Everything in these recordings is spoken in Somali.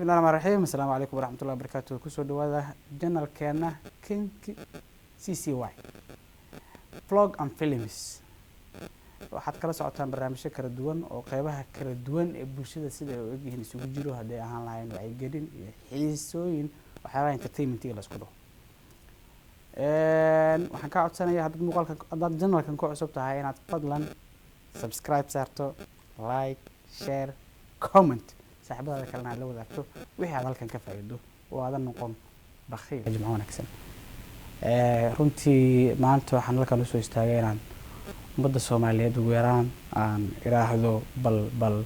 Bismillahi raxmaan raxiim. Asalaamu calaykum waraxmatullahi wabarakaatu. Kusoo dhawaada channelkeena King CCY Vlog and Films. Waxaad kala socotaan barnaamijyo kala duwan oo qeybaha kala duwan ee bulshada sida ay u egyihiin isugu jiro, hadday ahaan lahayn wacyigelin iyo xiisooyin, waxyaabaha entertainmentiga la isku dhaho. Waxaan kaa codsanaya, haddaad muuqaalka, haddaad channelkan ku cusub tahay, inaad fadlan subscribe saarto, like, share, comment, saaxiibadaada kalena aad la wadaagto wixii aad halkan ka faa'iido oo aadan noqon bakhiil. Jimco wanaagsan. Runtii maanta waxaan halkan usoo istaagay inaan ummadda Soomaaliyeed ugu yaraan aan iraahdo bal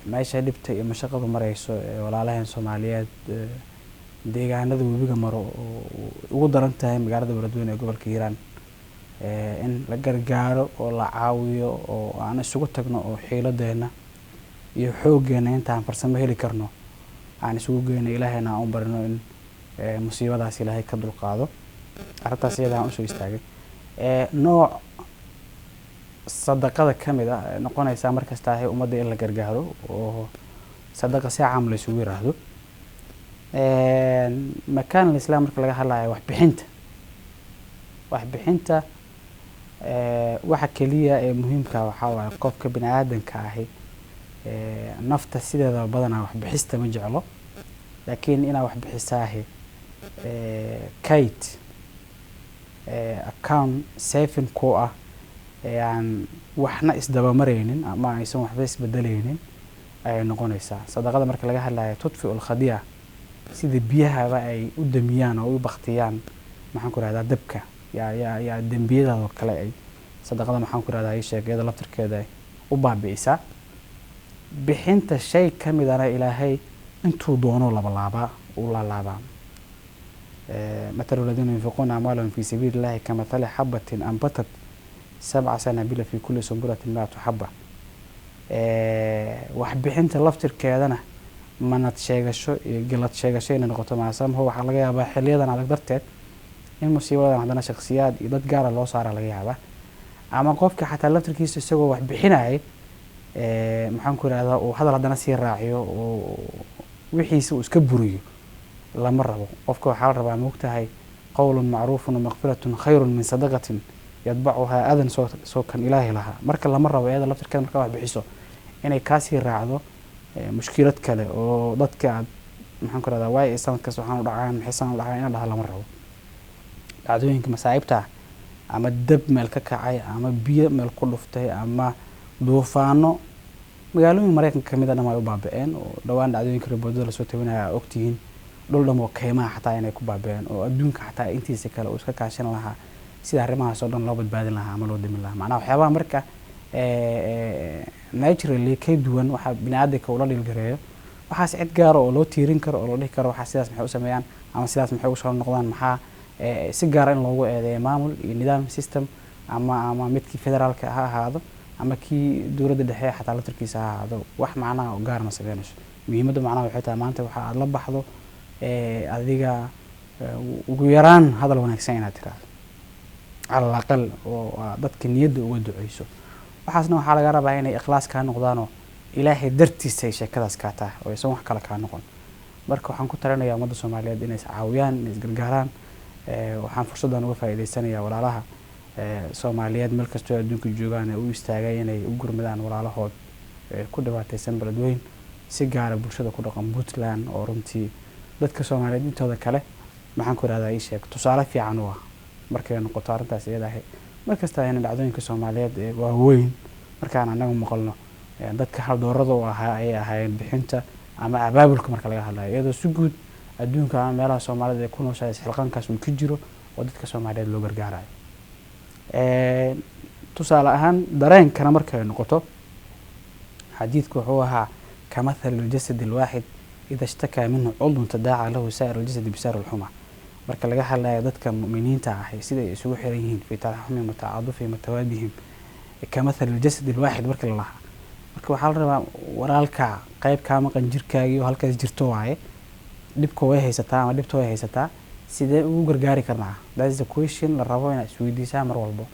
meesha dhibta iyo mashaqadu mareyso ee walaalaheen Soomaaliyeed, deegaanada webiga maro oo ugu daran tahay magaalada Beledweyne ee gobolka Hiiraan, in la gargaaro oo la caawiyo oo aan isugu tagno oo xiiladeena iyo xooggeena intaan farsamo heli karno aan isugu geyno, Ilaahayna aan u barino in musiibadaas Ilaahay ka dulqaado. Arrintaas iyada aan usoo istaagay nooc sadaqada ka mid ah noqonaysaa markasta ahi ummadda in la gargaaro oo sadaqa si caam la isugu yiraahdo. Makaan alislaam marka laga hadlayo waxbixinta, waxa keliya ee muhiimka waxaa waaye qofka bini aadanka ahi nafta sideedaba badanaa waxbixista ma jeclo, laakiin inaa waxbixisaahi kate account saving ku ah ee aan waxna isdabamaraynin ama aysan waxba isbedelaynin ayay noqonaysaa. Sadaqada marka laga hadlayo, tudfiu lkhadiya, sida biyahaba ay u damiyaan oo u baktiyaan, maxaan ku rahdaa, dabka yaa dembiyadaadoo kale ay sadaqada, maxaan ku rahdaa, sheeg, iyada laftirkeeda ay u baabi'isaa. Bixinta shay ka midana Ilaahay intuu doono labalaabaa, uu laalaabaa. Mathalu ladiina yunfiquuna amwaalahum fi sabiili illahi kamathali xabatin anbatat sabca sanaabila fi kulli sumbulatin mi'atu xaba. Waxbixinta laftirkeedana manad sheegasho iyo galad sheegasho inay noqoto maasamho. Waxaa laga yaabaa xiliyadan adag darteed in musiibadan haddana shakhsiyaad iyo dad gaara loo saara laga yaabaa, ama qofka xataa laftirkiisa isagoo wax bixinayay, maxaan ku ihahdaa, uu hadal haddana sii raaciyo oo wixiisa uu iska buriyo. Lama rabo. Qofka waxaa la rabaa, moogtahay, qowlun macruufun wamaqfiratun khayrun min sadaqatin yatbacuhaa adan, soo kan Ilaahi lahaa. Marka lama rabo iyada laftirkeeda markaa wax bixiso inay kaasii raacdo mushkilad kale oo dadka aad, maxaan ku rahdaa, waay sanadkaas waxaan u dhacaan, maxay san u dhacaan, inaan dhaha lama rabo. Dhacdooyinka masaa'ibta ah, ama dab meel ka kacay, ama biyo meel ku dhuftay, ama duufaano, magaalooyin Mareykanka kamid a dhan ay u baaba'een oo dhowaan dhacdooyinka riboodada lasoo tabinaya aa ogtihiin, dhul dhan oo keymaha xataa inay ku baaba'een, oo adduunka xataa intiisa kale uu iska kaashan lahaa sida arrimahaas oo dhan loo badbaadin lahaa ama loo damin lahaa. Macnaha waxyaabaha marka naturally ka duwan waxaa bini aadamka ula dhiilgareeyo, waxaas cid gaara oo loo tiirin karo oo loo dhihi karo waxaa sidaas maxay u sameeyaan ama sidaas maxay usoo noqdaan, maxaa si gaara in loogu eedeeyo maamul iyo nidaam system, ama midkii federaalka ha ahaado ama kii dowladda dhexe xataa laftarkiisa ha ahaado, wax macnaha oo gaar ma sameynayso. Muhiimadda macnaha waxay tahay maanta waxa aad la baxdo adiga ugu yaraan hadal wanaagsan inaad tiraahdo cala al aqal oo aad dadka niyadda uga duceyso. Waxaasna waxaa laga rabaa inay ikhlaas kaa noqdaanoo Ilaahay dartiisa ay sheekadaas kaa tahay oo aysan wax kale kaa noqon. Marka waxaan ku talinayaa ummadda Soomaaliyeed inay is caawiyaan, inay isgargaaraan. Waxaan fursaddan uga faa'iidaysanayaa walaalaha Soomaaliyeed meel kastoo adduunka joogaan ee u istaagay inay u gurmadaan walaalahood ku dhibaataysan Beledweyn, si gaara bulshada ku dhaqan Puntland, oo runtii dadka Soomaaliyeed intooda kale, maxaan ku ihahdaa, ii sheeg, tusaale fiican u ah markay noqoto arrintaas iyada ahi. Markasta ayna dhacdooyinka Soomaaliyeed ee waaweyn markaan anagu maqalno, dadka haldoorada u ahaa ayay ahaayeen bixinta ama abaabulka marka laga hadlayo, iyadoo si guud adduunka ama meelaha Soomaalida ay ku nooshahay isxilqaankaas uu ka jiro oo dadka Soomaaliyeed loo gargaarayo. Tusaale ahaan dareenkana markay noqoto, xadiidku wuxuu ahaa kamathali ljasadi alwaaxid ida ishtakaa minhu cudwun tadaaca lahu saa'ir aljasadi bisaa'ir alxuma. Marka laga hadlayo dadka mu'miniinta ahi sida ay isugu xiran yihiin fi taraxumihim wa tacaadufihim wa tawaadihim, kamathali ljasadi alwaaxid marka la lahaa, marka waxaa la rabaa walaalka qayb kaa maqan jirkaagii oo halkaas jirto waaye, dhibka way haysataa ama dhibta way haysataa, sidee ugu gargaari karnaa? That is the question la rabo inaad isweydiisaa mar walbo.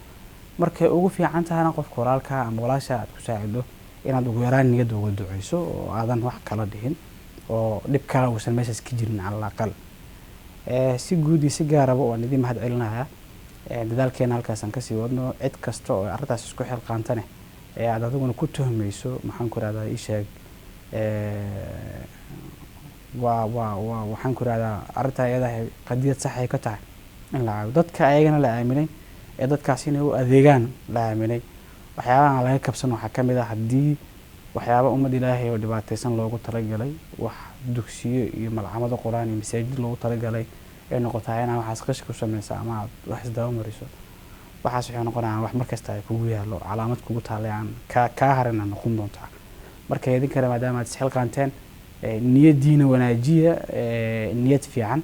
Markay ugu fiican tahana qofka walaalka ama walaasha aad ku saacido inaad ugu yaraan niyadda uga duceyso oo aadan wax kala dhihin. oo dhib kale uusan meeshaas ka jirin cala aqal. Si guud iyo si gaaraba waan idiin mahad celinayaa. Dadaalkeena halkaasaan kasii wadno. Cid kasta oo arrintaas isku xilqaantane ee aad adiguna ku tuhmayso, maxaan ku rahdaa, ii sheeg, waa waxaan ku rahdaa arrintaa iyada qadiyad sax ay ka tahay in la caawiyo dadka ayagana la aaminay ee dadkaas inay u adeegaan la aaminay. Waxyaabaha laga kabsan waxaa ka mid ah haddii waxyaaba ummad Ilaahay oo dhibaataysan loogu talagalay, wax dugsiyo iyo malcamado Qur-aan iyo masaajid loogu talagalay ay noqotaa, inaa waxaas qish ku sameysa ama aad wax isdaba mariso, waxaas waxay noqonayaan wax markasta ay kugu yaallo, calaamad kugu taallay aan kaa harina noqon doontaa. Marka idinkana maadaama aad isxilqaanteen, niyadiina wanaajiya, niyad fiican.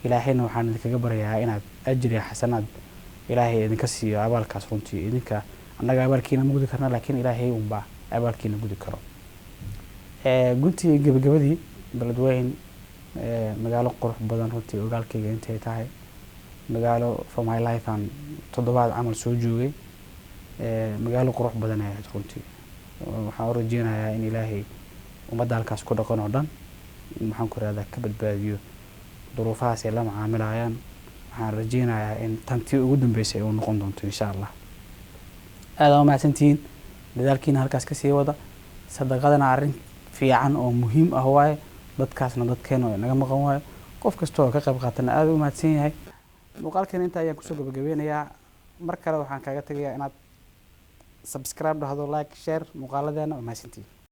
Ilaahayna waxaan idinkaga baryayaa inaad ajir iyo xasanaad Ilaahay idinka siiyo abaalkaas. Runtii idinka annaga abaalkiina ma gudi karna, laakiin Ilaahay unbaa abaalkiina gudi karo. Guntii gabagabadii, Beledweyn magaalo qurux badan runtii ogaalkayga intay tahay, magaalo for my life aan toddobaad camal soo joogay, magaalo qurux badan ay ahayd runtii. Waxaan u rajeynayaa in Ilaahay ummadda halkaas ku dhaqan oo dhan, maxaan ku rahdaa, ka badbaadiyo duruufahaas ay la macaamilayaan. Waxaan rajeynayaa in tantii ugu dambeysay ay u noqon doonto, insha Allah. Aad aa umahadsantihiin. Dadaalkiina halkaas kasii wada. Sadaqadana arrin fiican oo muhiim ah waaye. Dadkaasna dadkeena oo naga maqan waayo. Qof kasta oo ka qayb qaatana aad u mahadsan yahay. Muuqaalkeena intaa ayaan kusoo gabagabeynayaa. Mar kale waxaan kaaga tegayaa inaad subscribe dhahdo, like, share muuqaaladeena. Waa mahadsantihiin.